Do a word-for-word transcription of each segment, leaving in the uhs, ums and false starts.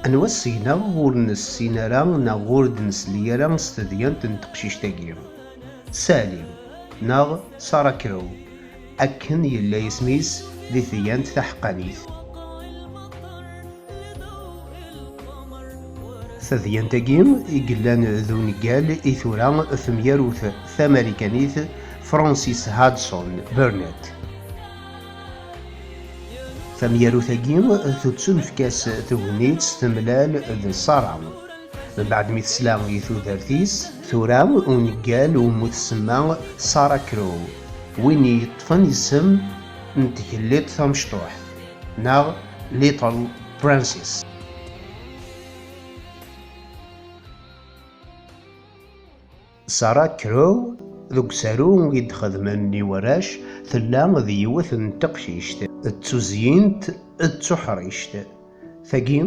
Anwa seg-neɣ ur nessin ara neɣ ur d-nesli ara s tedyant n teqcict-agi? Sally, neɣ Sarah Crowe, akken yella yisem-is di tedyant taḥeqqanit. Tadyant-agi i yellan d ungal i tura temyarut tamarikanit Frances Hudson Burnett. Tamyarut-agi tettunefk-as tegnit temlal d Sarah. Mbeɛd mi tesla i tudert-is, tura ungal umi tsemma Sarah Crowe, win yeṭṭfen isem n tgellidt tamecṭuḥt, neɣ Little Princess. Sarah Crowe, deg usaru i d-xedmen i warrac, tella d yiwet n teqcict d tuzyint d tuḥrict. Tagi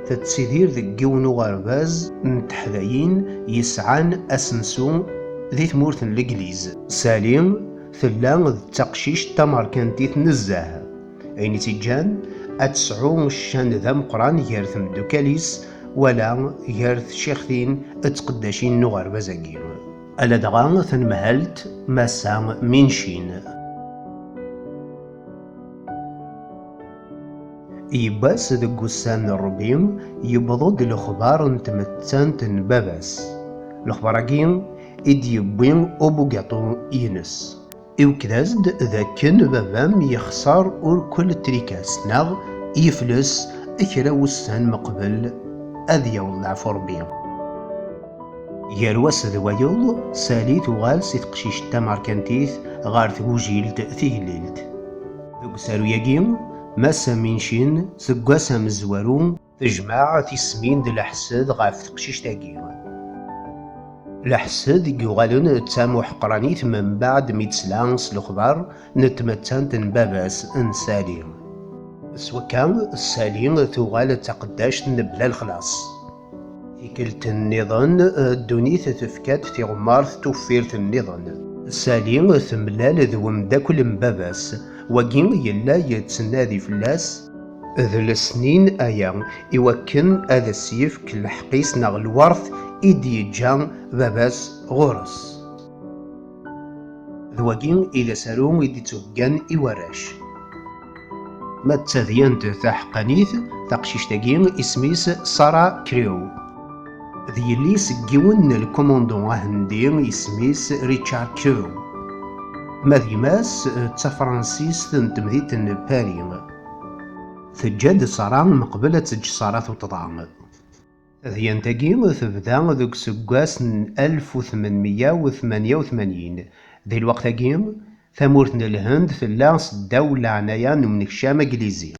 tettidir deg yiwen uɣerbaz n teḥdayin yesɛan asensu di tmurt n Legliz. Sally tella d taqcict tamerkantit nezzeh, ayen i tt-iǧǧan ad tesɛu ccan d ameqqran gar temdukal-is wala gar tcixtin d tqeddacin n uɣerbaz-agi. Ala dɣa tanemhalt Massa Minchin. Yiwwas deg wussan n Ṛebbi, yewweḍ-d lexbar n tmettant n baba-s. Lexbar-agi i d-yewwi ubugaṭu-ines. Iwekked-as-d d akken baba-m yexṣer urkel n trika-s neɣ yefles kra wussan meqbel ad yaweḍ leɛfu Ṛebbi. Gar wass d wayeḍ, Sally tuɣal si teqcict tamerkantit ɣer tgujilt tigellilt. Deg usaru-agi, Massa Minchin, seg wass amezwaru, tejmeɛ tismin d leḥsed ɣef teqcict-agi. Leḥsed i yuɣalen d tamuḥeqranit membeɛd mi d-tesla s lexbar n tmettant n baba-s n Sally. S wakka, Sally tuɣal d taqeddact mebla lexlaṣ. Tikkelt nniḍen, ddunit tefka-d tiɣemmart tuffirt nniḍen. Sally temlal d wemdakel n baba-s, wagi yella yettnadi fell-as d lesnin aya, iwakken ad as-yefk lḥeqq-is neɣ lwert i d-yeǧǧa baba-s ɣur-s. D wagi i d asaru i d-ittheggan i warrac. Ma d tadyant taḥeqqanit, taqcict-agi isem-is Sarah Crowe. D yelli-s n yiwen n lkumundu ahendi isem-is Richard Crowe. Ma d gma-s, d tafransist n temdint n Paris. Teǧǧa-d Sarah meqbel ad teǧǧ Sarah tuṭṭḍa. Tadyant-agi tebda deg useggas n alef u tmenmeyya u tmenya u tmanyin. Di lweqt-agi, tamurt n Lhend tella seddaw leɛnaya n umnekcam aglizi.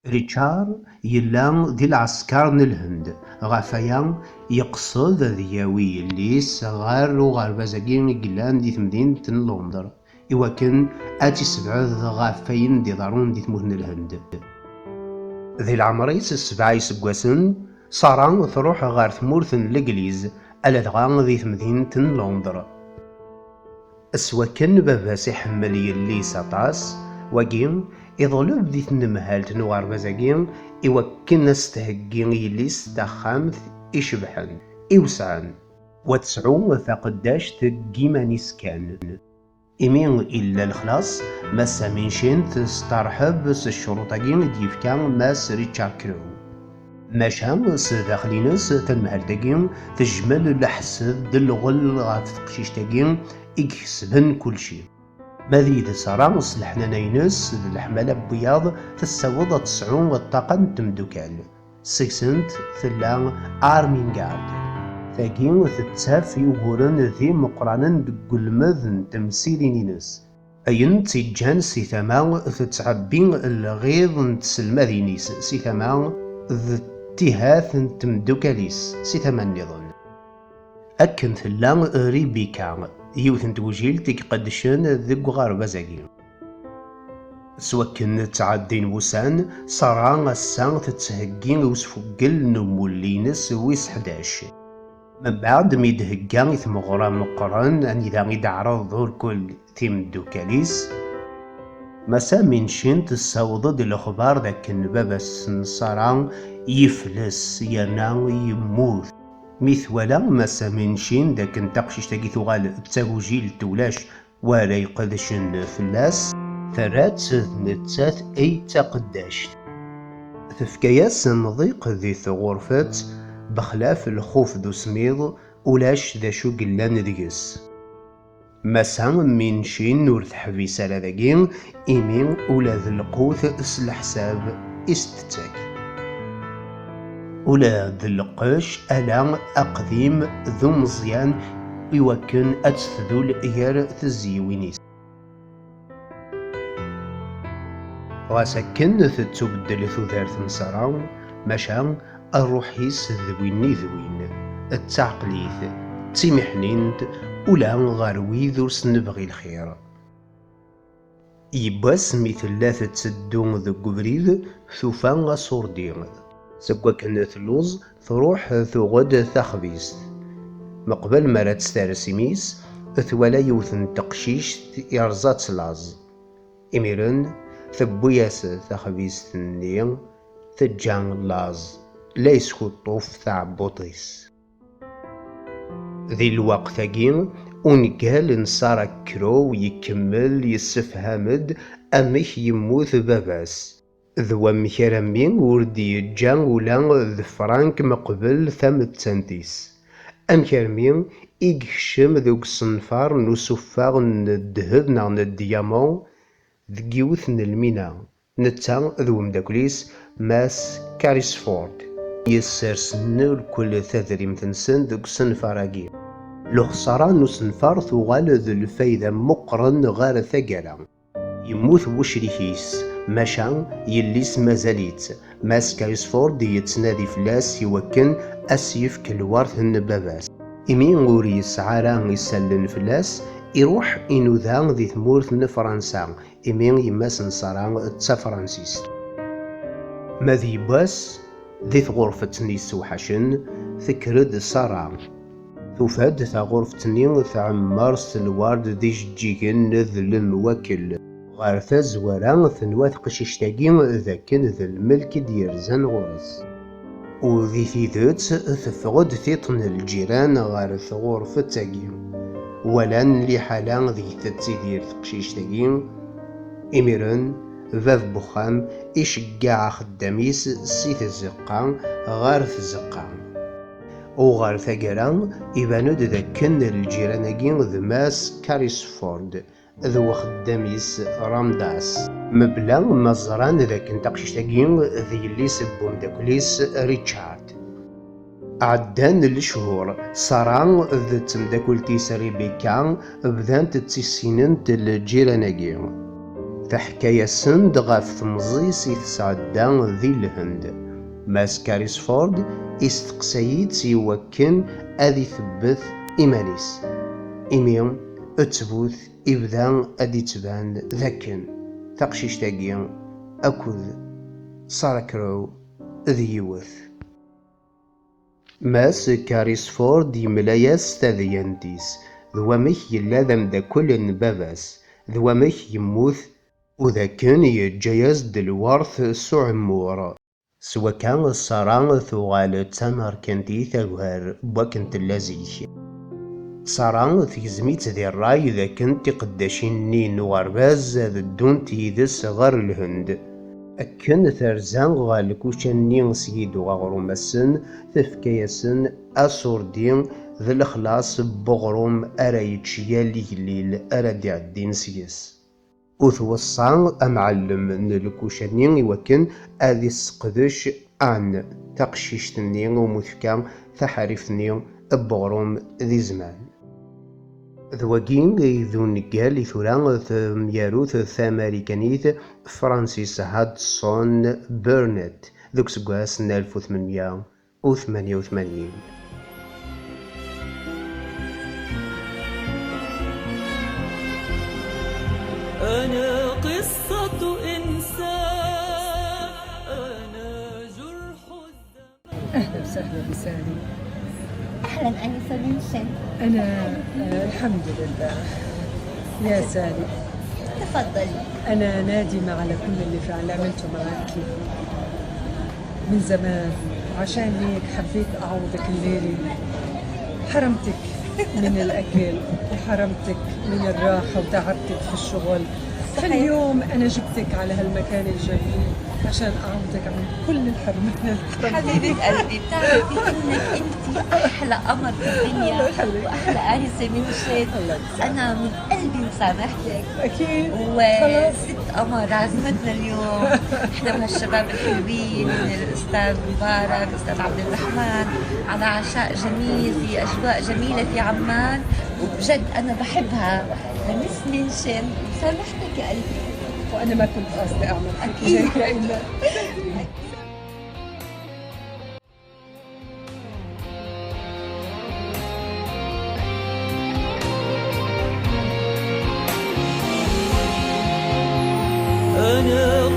Richard yella di lɛesker n Lhend, ɣef waya yeqsed ad yawi yelli-s ɣer uɣerbaz-agi i yellan di temdint n Londres, iwakken ad tt-issebɛed ɣef wayen d-iḍerrun di tmurt n Lhend. Di leɛmer-is sebɛa iseggasen, Sarah truḥ ɣer tmurt n Legliz, aladɣa di temdint n Londres. S wakken baba-s iḥemmel yelli-s aṭas, wagi iḍleb di tnemhalt n uɣerbaz-agi iwakken ad s-theggi i yelli-s taxxamt icebḥen, iwesɛen, wa tesɛu taqeddact n yiman-is kan. Imi illa lexlaṣ, Massa Minchin testeṛḥeb s ccuruṭ-agi i d-yefka Mass Richard Crowe. Maca s daxel-ines, tanemhalt-agi tejmel leḥsed d lɣel ɣef teqcict-agi i ikesben kulci. Ma d yid-s ara s leḥnana-ines d leḥmala n wiyaḍ, tessaweḍ ad tesɛu ṭṭaqa n temdukal. Seg-sent tella Armingard. Tagi tettaf i wuguren d imeqqranen deg ulmed n temsirin-ines, ayen tt-iǧǧan si tama tettɛebbi lɣiḍ n tselmadin-is, si tama d ttihat n temdukal-is si tama nniḍen. Akken tella Rebecca, yiwet n tgujilt i iqeddcen deg uɣerbaz-agi. S wakken ttɛeddin wussan, Sarah ass-a tettheggi i usfuggel n umulli-ines wis ḥdac. Mbeɛd mi d-thegga i tmeɣra meqqren anida i d-teɛreḍ urkel timdukal-is, Massa Minchin tessaweḍ-d lexbar d akken baba-s n Sarah yefles yerna yemmut. Mi twala Massa Minchin d akken taqcict-agi tuɣal d tagujilt ulac wara iqedcen fell-as, terra-tt d nettat ay d taqeddact. Tefka-yas amḍiq di tɣurfet, bexlaf lxuf d usmiḍ, ulac d acu yellan deg-s. Massa Minchin ur teḥbis ara dagi, imi ula d lqut s leḥsab i s-tettak. Ula d lqec ala aqdim d umeẓyan iwakken ad tt-tdul gar tezyiwin-is. Ɣas akken tettubeddel tudert n Sarah, maca ṛṛuḥ-is d win i d win, d taɛeqlit, d timiḥnint, ula ɣer wid ur s-nebɣi lxir. Yiwwas mi tella tetteddu deg ubrid, tufa aṣurdi. Seg wakken telluẓ, truḥ tuɣ-d taxbizt. Meqbel mi ara tt-terres imi-s, twala yiwet n teqcict irẓa-tt laẓ. Imiren, tewwi-yas taxbizt-nni, teǧǧa laẓ la yeskuṭṭuf taɛebbuḍt-is. Di lweqt-agi, ungal n Sarah Crowe ikemmel yessefham-d amek yemmut baba-s, d wamek armi ur d-yeǧǧa ula d Frank meqbel tamettant-is. Amek armi i yekcem deg usenfar n usufeɣ n ddheb neɣ n diamant deg yiwet n lmina, netta d umeddakel-is Mass Carrisford. Yessersen lkul tadrimt-nsen deg usenfar-agi. Lexsara n usenfar tuɣal d lfayda meqqren ɣer taggara. Yemmut wucrik-is, maca yelli-s mazal-itt. Mass Carrisford yettnadi fell-as iwakken ad s-yefk lwert n baba-s. Imi ur yesɛi ara isallen fell-as, iruḥ inuda di tmurt n Fransa, imi yemma-s n Sarah d tafransist. Ma d yiwwas, di tɣurfet-nni yessewḥacen, tekker-d Sarah. Tufa-d taɣurfet-nni tɛemmer s lward d ijeǧǧigen d lemwakel. Ɣer tazwara, tenwa teqcict-agi d akken d lmelk i d-yerzan ɣur-s. U di tidet, teffeɣ-d tiṭ n lǧiran ɣer tɣurfet-agi. Walan liḥala deg tettidir teqcict-agi. Imiren, bab n uxxam iceggeɛ axeddam-is si tzeqqa ɣer tzeqqa. U ɣer taggara, iban-d d akken lǧiran-agi d Mass Carrisford d uxeddam-is Ramdas, mebla ma ẓran d akken taqcict-agi d yelli-s n umeddakel-is Richard. Ɛeddan lechur, Sarah d temdakkelt-is Rebecca bdant ttissinent lǧiran-agi. Teḥka-yasen-d ɣef temẓi-s i tesɛedda di Lhend. Mass Carrisford isteqsay-itt i wakken ad itebbet iman-is. Imi ttbut ibda ad d-ittban d akken taqcict-agi akked Sarah Crowe d yiwet. Mass Carrisford yemla-yas tadyant-is d wamek yella d ameddakel n baba-s, d wamek yemmut, u d akken yeǧǧa-yas-d lwert s uɛemmur. S wakka, Sarah tuɣal d tamerkantit agar n wakken tella zik. Sarah tegzem-itt di ṛṛay d akken tiqeddacin-nni n uɣerbaz ad ddunt yid-s ɣer Lhend. Akken terza ɣer lkuca-nni s yidu aɣrum ass-n, tefka-yasen aṣurdi d lexlaṣ n uɣrum ara yečč yal igellil ara d-iɛeddin seg-s. U tweṣṣa amɛellem n lkuca-nni i wakken ad isseqdec Anne, taqcict-nni umi tefka taḥrift-nni n uɣrum di zzman. D wagi i d ungal i tura temyarut tamarikanit Frances Hudson Burnett deg useggas n alef u tmenmya u tmenya u tmanyin. أنا قصة إنسان، أنا جرح الزمان. أهلا وسهلا بسالي. أهلا أنسة منشن. أنا، آه، الحمد لله. يا سالي. تفضلي. أنا نادمة على كل اللي فعل عملته معاكي من زمان، عشان هيك حبيت أعوضك الليلة. حرمتك من الأكل وحرمتك من الراحة وتعبتك في الشغل. فاليوم أنا جبتك على هالمكان الجميل عشان أعوضك عن كل الحرمان. حبيبة قلبي، بتعرفي إنك أنت أحلى قمر في الدنيا، الله يخليك. وأحلى آنسة من الشيخ. الله يسعدك. أنا من قلبي مسامحتك. أكيد. وست قمر عزمتنا اليوم، احنا وهالشباب الحلوين، الاستاذ مبارك، الاستاذ عبد الرحمن، على عشاء جميل في اجواء جميله في عمان، وبجد انا بحبها. فمس منشن، سامحتك يا قلبي. وأنا ما كنت قاصدة أعمل فيك أكيد. هيك يا إيمان. أنا